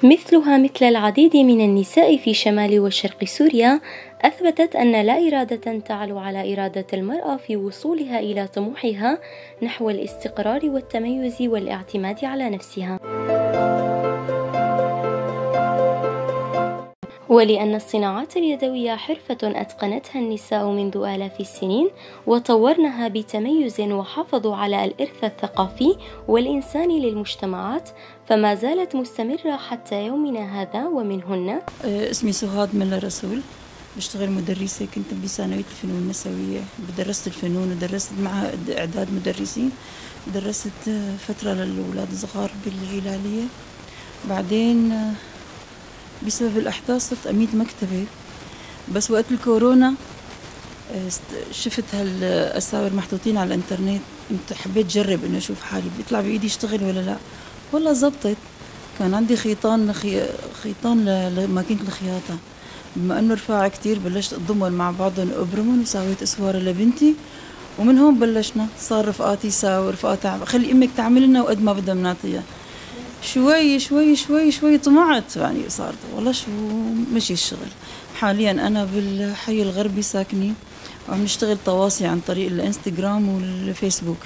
مثلها مثل العديد من النساء في شمال وشرق سوريا، أثبتت أن لا إرادة تعلو على إرادة المرأة في وصولها إلى طموحها نحو الاستقرار والتميز والاعتماد على نفسها. ولأن الصناعات اليدوية حرفة أتقنتها النساء منذ آلاف السنين وطورنها بتميز وحافظوا على الإرث الثقافي والإنساني للمجتمعات، فما زالت مستمرة حتى يومنا هذا. ومنهن اسمي سهاد ملا رسول، بشتغل مدرسة، كنت بثانوية الفنون النسوية، درست الفنون ودرست مع إعداد مدرسين، درست فترة للأولاد الصغار بالهلالية. بعدين بسبب الأحداث صرت أمينة مكتبة، بس وقت الكورونا شفت هالأساور محطوطين على الإنترنت، حبيت جرب إنه أشوف حالي بيطلع بإيدي اشتغل ولا لا. والله زبطت. كان عندي خيطان لماكينة الخياطة، بما إنه رفاعة كتير بلشت أضمهم مع بعضهم وأبرمهم وسويت أسوارة لبنتي، ومن هون بلشنا. صار رفقاتي يساووا، رفقاتي خلي أمك تعمل لنا وقد ما بدها بنعطيها. شوي شوي شوي شوي طمعت، يعني صارت والله شو مشي الشغل. حاليا أنا بالحي الغربي ساكنة وعم نشتغل تواصي عن طريق الانستغرام والفيسبوك.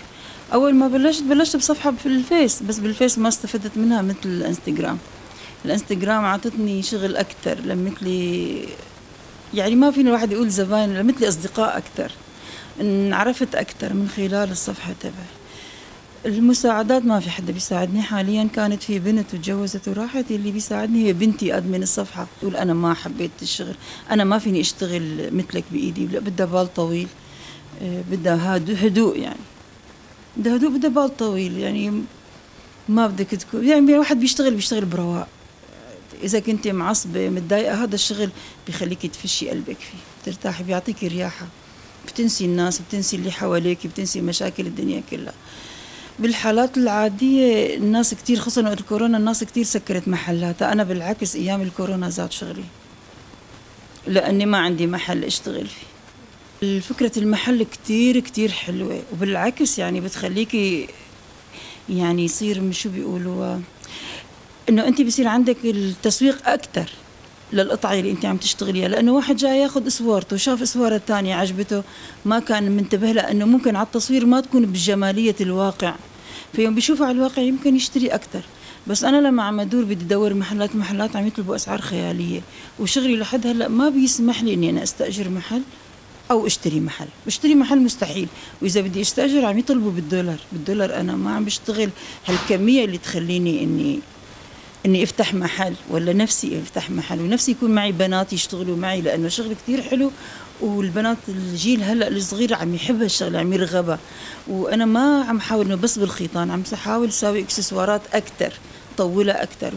أول ما بلشت بصفحة في الفيس، بس بالفيس ما استفدت منها مثل الانستغرام. الانستغرام عطتني شغل أكثر، لمت لي يعني ما فيني الواحد يقول زباين، لمت لي أصدقاء أكثر، انعرفت أكثر من خلال الصفحة تبعي. المساعدات ما في حدا بيساعدني حاليا. كانت في بنت وتجوزت وراحت، اللي بيساعدني هي بنتي admin الصفحة. تقول أنا ما حبيت الشغل، أنا ما فيني أشتغل مثلك بإيدي، لا بدها بال طويل، بدها هدوء، يعني بدها هدوء، بدها بال طويل، يعني ما بدك تكون، يعني الواحد بيشتغل برواق. إذا كنت معصبة متضايقة هذا الشغل بخليكي تفشي قلبك فيه، بترتاحي، بيعطيكي رياحة، بتنسي الناس، بتنسي اللي حواليك، بتنسي مشاكل الدنيا كلها. بالحالات العادية الناس كتير، خصوصا وقت الكورونا الناس كتير سكرت محلاتها. أنا بالعكس أيام الكورونا زاد شغلي، لأني ما عندي محل أشتغل فيه. فكرة المحل كتير كتير حلوة، وبالعكس يعني بتخليكي يعني يصير شو بيقولوا إنه أنت بصير عندك التسويق أكتر للقطعة اللي أنت عم تشتغليها، لأنه واحد جاي ياخذ إسوارته وشاف إسوارة ثانية عجبته، ما كان منتبه لها إنه ممكن على التصوير ما تكون بجمالية الواقع، فيوم بيشوفها على الواقع يمكن يشتري أكثر. بس أنا لما عم أدور بدي أدور محلات عم يطلبوا أسعار خيالية، وشغلي لحد هلا ما بيسمح لي إني أنا أستأجر محل أو أشتري محل. بشتري محل مستحيل، وإذا بدي أستأجر عم يطلبوا بالدولار، بالدولار أنا ما عم بشتغل هالكمية اللي تخليني إني أفتح محل، ولا نفسي أفتح محل، ونفسي يكون معي بنات يشتغلوا معي، لأنه شغل كتير حلو، والبنات الجيل هلأ الصغير عم يحب هالشغلة، عم يرغبها. وأنا ما عم حاول إنه بس بالخيطان، عم حاول ساوي إكسسوارات أكتر، طولها أكتر.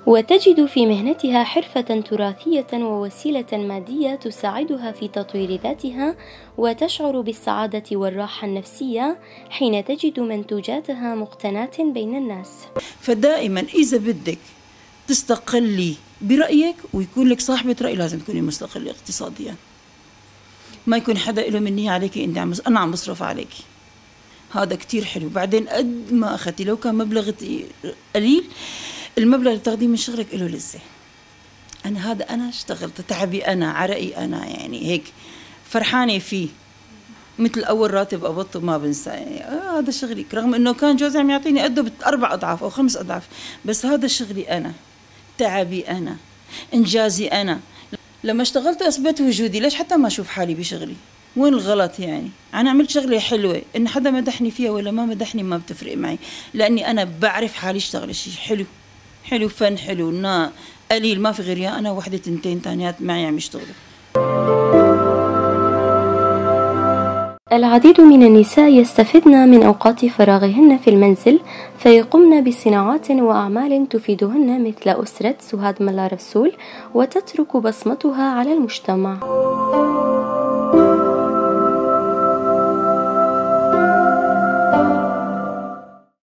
وتجد في مهنتها حرفة تراثية ووسيلة مادية تساعدها في تطوير ذاتها، وتشعر بالسعادة والراحة النفسية حين تجد منتوجاتها مقتناة بين الناس. فدائما إذا بدك تستقلي برأيك ويكون لك صاحبة رأي، لازم تكوني مستقلة اقتصاديا، ما يكون حدا له منية عليكي، أنت أنا عم بصرف عليكي. هذا كتير حلو. بعدين قد ما أخذتي لو كان مبلغ قليل، المبلغ اللي بتاخذيه من شغلك له لذة. أنا هذا أنا اشتغلت، تعبي أنا، عرقي أنا، يعني هيك فرحانة فيه. مثل أول راتب قبضته ما بنسى، يعني هذا شغلي، رغم إنه كان جوزي عم يعطيني قده ب4 أضعاف أو 5 أضعاف، بس هذا شغلي أنا، تعبي أنا، إنجازي أنا. لما اشتغلت أثبت وجودي، ليش حتى ما أشوف حالي بشغلي؟ وين الغلط يعني؟ أنا عملت شغلة حلوة، إن حدا مدحني فيها ولا ما مدحني ما بتفرق معي، لأني أنا بعرف حالي اشتغل شيء حلو، حلو، فن حلو، نا قليل، ما في غير يا أنا وحدة 2 تانيات معي عم يشتغلوا. العديد من النساء يستفدن من أوقات فراغهن في المنزل فيقمن بصناعات وأعمال تفيدهن مثل أسرة سهاد ملا رسول، وتترك بصمتها على المجتمع.